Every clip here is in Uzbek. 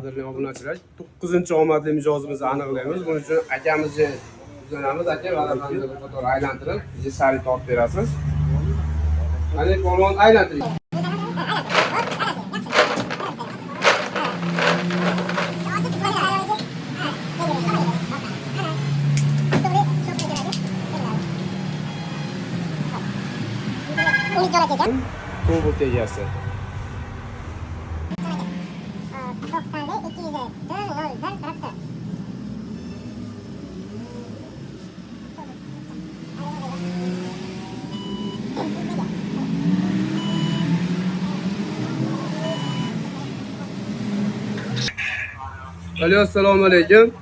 Qadrli obunachilar, 9-omadli mijozimizni aniqlaymiz. Buning uchun akamizni uzanamiz. Aka, barabani bir qator aylantirib, bizga sharik olib berasiz. Qani, polvon aylantiring. Cobalt egasi. Alo, assalomu alaykum.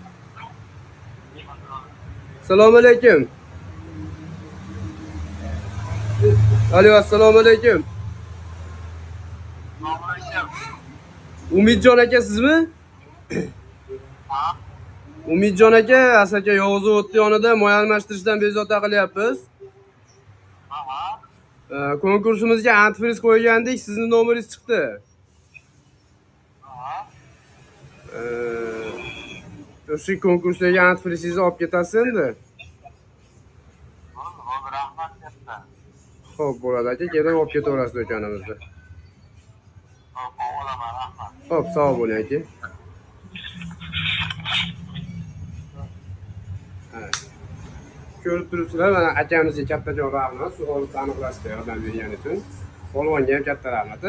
Assalomu alaykum. Alo, assalomu alaykum. Umidjon aka sizmi? Umidjon aka, Asaka yog'och zavodi yonida moy almashtirishdan bezovta qilyapmiz. Konkursimizga antifriz qo'ygandik, sizni nomeringiz chiqdi. O'sha konkursdagi antifrizingizni olib ketasiz endi. Bo'ldi, rahmat katta. Xo'p, bo'ladi aka, kelib olib ketaverasiz do'konimizda. Xo'p, olaman, rahmat. Xo'p, sog' bo'ling aka. Ko'rib turibsizlar, mana akamizga kattakon rahmat, sug'orib aniqlashga yordam bergani uchun. Polvonga ham katta rahmat.